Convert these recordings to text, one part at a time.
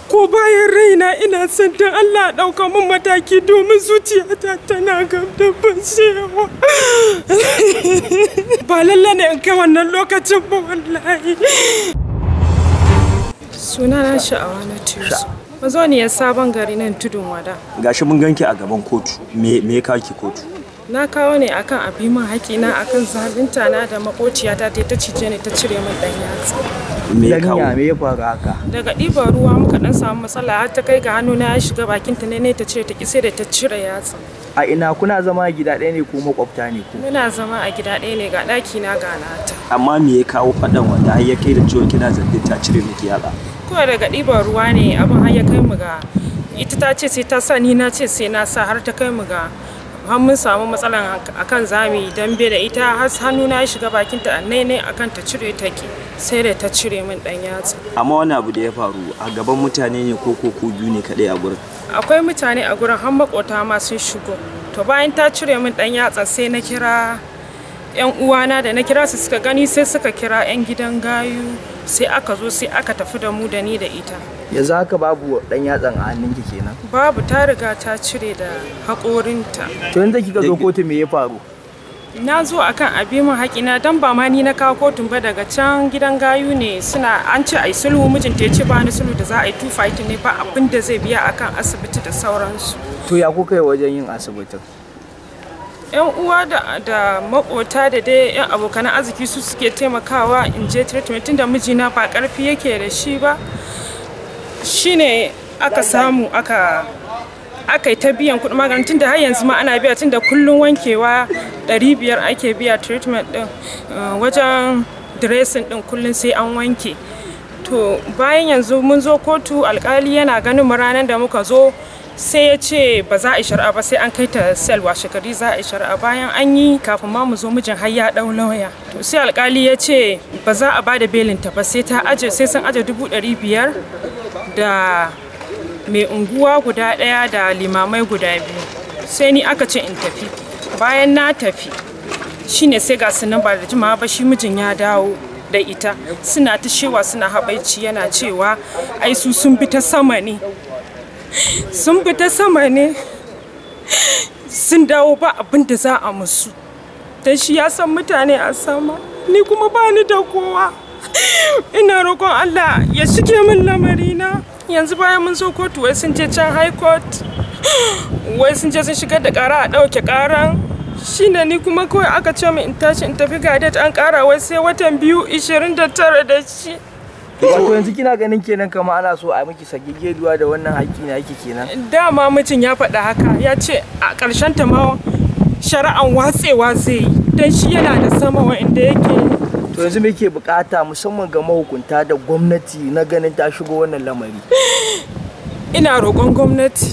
Ko bayan raina ina son dan Allah ɗauka min mataki domin zuciyata tana gab da fashewa. Ba lalle ne in kai wannan lokacin ba wallahi. Sunana Sha'awa na Tusu. Mazauniyar Sabon Gari nan Tudun Wada. Gashi mun ganki a gaban kotu. Me ya kawo ki kotu? Na kawo ne akan abi min haƙina akan zalunta na da makociyata ta cije ni ta cire min ɗan yatsa. Me ya kawo? Me ya faru haka? Daga ɗiban ruwa muka ɗan samu matsala har ta kai ga hannuna ya shiga bakin ta ne ta cire ta ki sai da ta cire yatsa. A ina kuna zama a gida ɗaya ne ko makwabta ne ko? Muna zama a gida ɗaya ne, ga ɗaki na ga nata. Amma me ya kawo faɗan wanda har ya kai da ciwon kina zargin ta cire miki yatsa? Kawai daga ɗiban ruwa ne abin har ya kai mu ga ita ta ce sai ta sa, ni na ce sai na sa, har ta kai mu ga har mun samu matsalan akan zami dambe da ita har hannuna ya shiga bakinta a nai akan ta cire take sai da ta cire min dan yatsa. Amma wani abu da ya faru a gaban mutane ne ko ko biyu ne kadai a gurin? Akwai mutane a gurin, har makota ma sun shigo. To bayan ta cire min dan yatsa sai na kira yan uwana, da na kira su suka gani sai suka kira yan gidan gayu, sai aka zo sai aka tafi da mu da ni da ita. Yanzu haka babu dan yatsan a hannunki kenan? Babu, ta riga ta cire da haƙorinta. To yanzu kika zo kotu me ya faru? Na zo akan abi min haƙina dan ba ma ni na kawo kotun ba, daga can gidan gayu ne suna an ce ai sulhu, mijinta ya ce ba ni sulhu da za a yi two fighting ne, ba abin da zai biya akan asibiti da sauransu. To ya kuka yi wajen yin asibitin? Yan uwa da makota da dai yan abokan arziki su suke taimakawa in je treatment, tunda mijina ba karfi yake da shi ba. Shine aka samu aka yi ta biyan kuɗin maganin, tunda har yanzu ma ana biya, tunda kullum wankewa 500 ake biya treatment din, wajen dressing din kullum sai an wanke. To bayan yanzu mun zo kotu, alkali yana ganin mu ranar da muka zo sai ya ce ba za a yi shari'a ba sai an kai ta sel, washe gari za a yi shari'a. Bayan an yi kafin ma mu zo mijin har ya dau lauya. To sai alkali ya ce ba za a bada belin ta ba sai ta aje, sai sun aje 500,000 da mai unguwa guda ɗaya da limamai guda biyu. Sai ni aka ce in tafi. Bayan na tafi shine sai ga su nan ba da jimawa ba shi mijin ya dawo da ita, suna ta shewa suna habaici, yana cewa ai su sun bi ta sama ne. Sun bi ta sama ne, sun dawo ba abin da za a musu. Dan shi ya san mutane a sama, ni kuma ba ni da kowa. Ina roƙon Allah ya shige min lamarina. Yanzu bayan mun zo kotu wai sun je can high court, wai sun je sun shigar da ƙara a ɗauke ƙaran. Shine ni kuma kawai aka ce min in tashi in tafi ga date an ƙara wai sai watan 2, 29 da shi. Wato yanzu kina ganin kenan kamar ana so a miki sagigeduwa da wannan haƙƙi na yake kenan? Dama mijin ya faɗa haka, ya ce a ƙarshen ta ma shari'an watsewa zai yi, don shi yana da sama wa'inda yake. To yanzu me ke bukata musamman ga mahukunta da gwamnati na ganin ta shigo wannan lamari? Ina roƙon gwamnati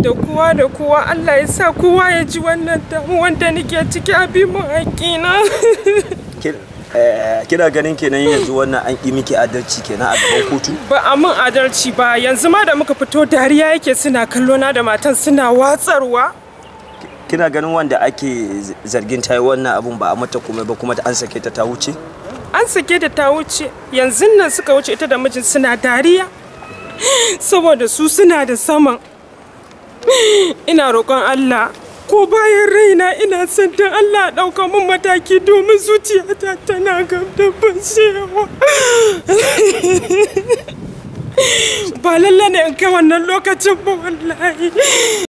da kowa da kowa, Allah ya sa kowa ya ji wannan damuwan da nake ciki, a bi mun haƙƙina. Kina ganin kenan yanzu wannan an yi miki adalci kenan a gaban kotu? Ba a mun adalci ba, yanzu ma da muka fito dariya yake suna kallo na da matan suna watsarwa. Kina ganin wanda ake zargin ta yi wannan abun ba a mata komai ba kuma an sake ta ta wuce? An sake ta ta wuce, yanzu nan suka wuce ita da mijin suna dariya saboda su suna da saman. Ina roƙon Allah ko bayan raina ina son dan Allah ɗauka min mataki domin zuciyata tana gab da fashewa. Ba lalle ne in kai wannan lokacin ba wallahi.